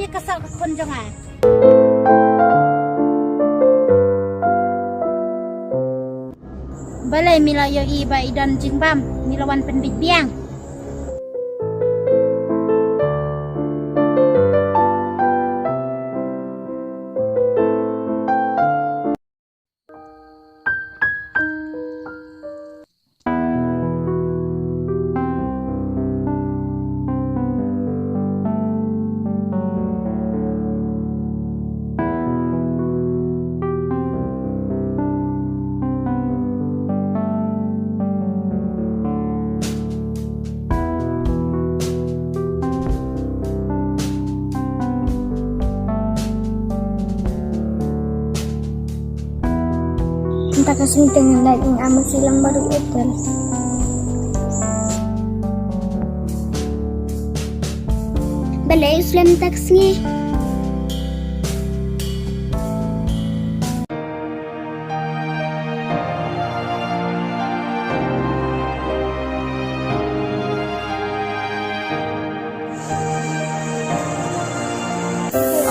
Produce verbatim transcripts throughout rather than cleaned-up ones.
Ka sah ka khun jong nga. Balei mi la ïohi ba i don jingbam, mi la wan pynbit biang. Mynta ka sngi te ngan leit ïing am masi lang baroh Ethel. Balei u slem mynta ka sngi?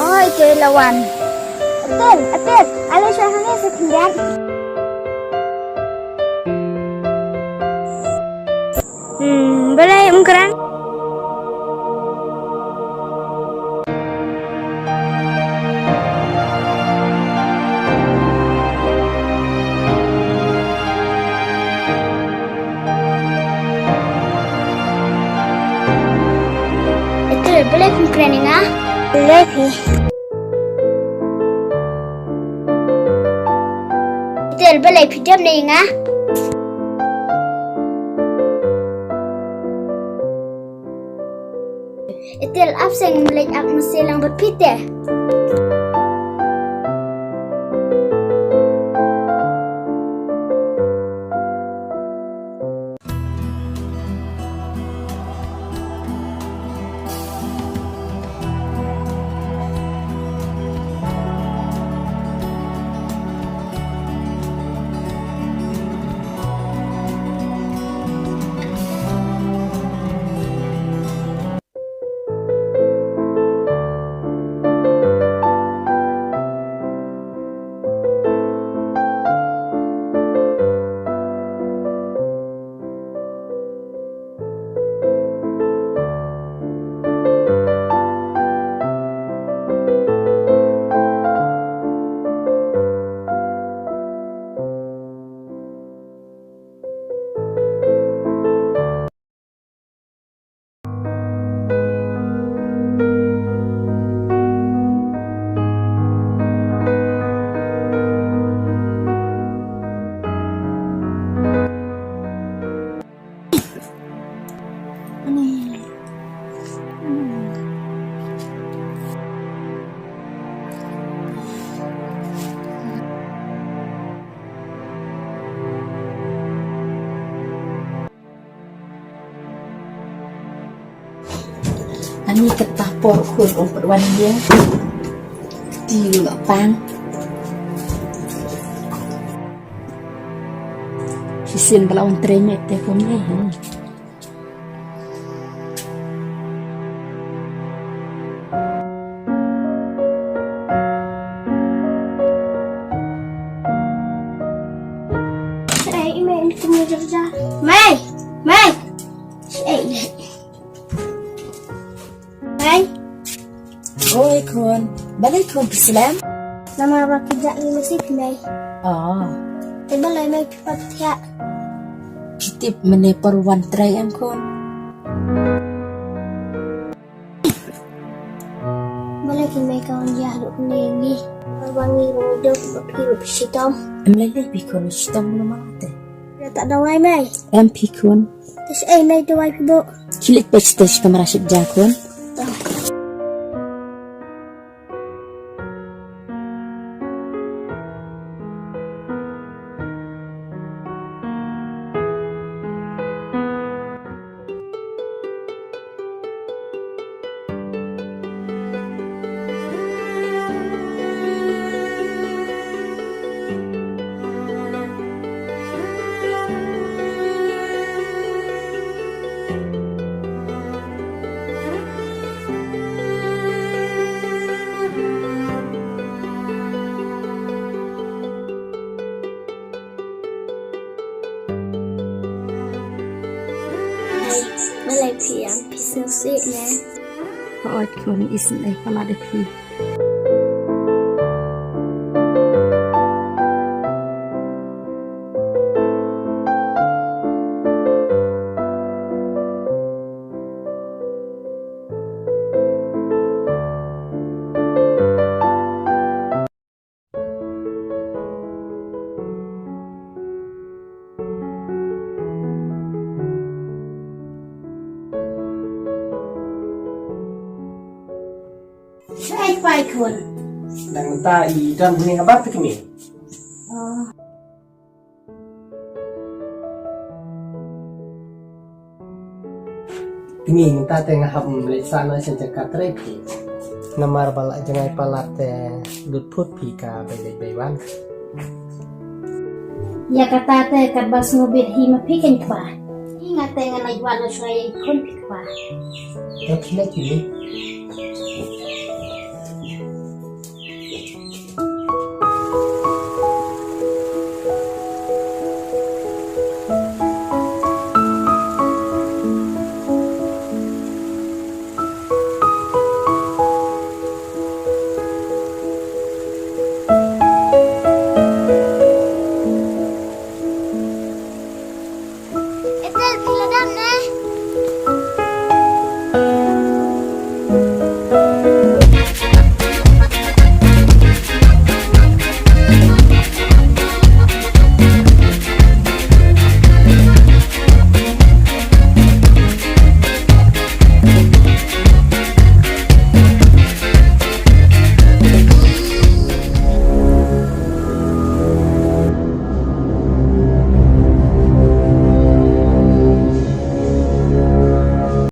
Oi, Ethel la wan. Ethel, Ethel, ale sha hangne sa khyndiat. Hmm, balei um kren? Ethel, balei phim kren ïa nga? Balei phi? Ethel, balei phi dem ne ïa nga? Ethel, ap seng, leit ap masi lang bad phi te. Ani kata por khun ong pat wan ïa. Ti la pang. Shisien ba la wan trei met te kum ne. Mei, mei, mei. Mei. Oi khun, balei khun phi slem? Namar ba ki jah ngi masi phi mei. Oh. Te balei mei phi pat thiah? Phi tip mynne por wan trei em khun. Balei ki mei ka wan ïa haduh kane ngi. Ba ngi ruh dok ba phi ruh phi shitom. Em lei lei phi khun shitom namar te. Ïa ta dawai mei. Em phi khun. Te shaei mei dawai phi buh. Ki leit peit sha kamra sha ja khun. Ai phi ïam phi sngewsih ne. Hooid khun, isynei palat ïa phi. Ai phi khun. Dang mynta i don hangne ha bar te kmie. Oh. Kmie, mynta te nga hap leit sah noh sha jaka trei phi. Namar ba la jngai palat te lut phut phi ka bei leit bei wan. Ïa kata te katba sngewbit hi ma phi kein kpa. Ïa nga te ngan leit wad noh shuwa ïa i khun phi kpa. Te khie leit phi.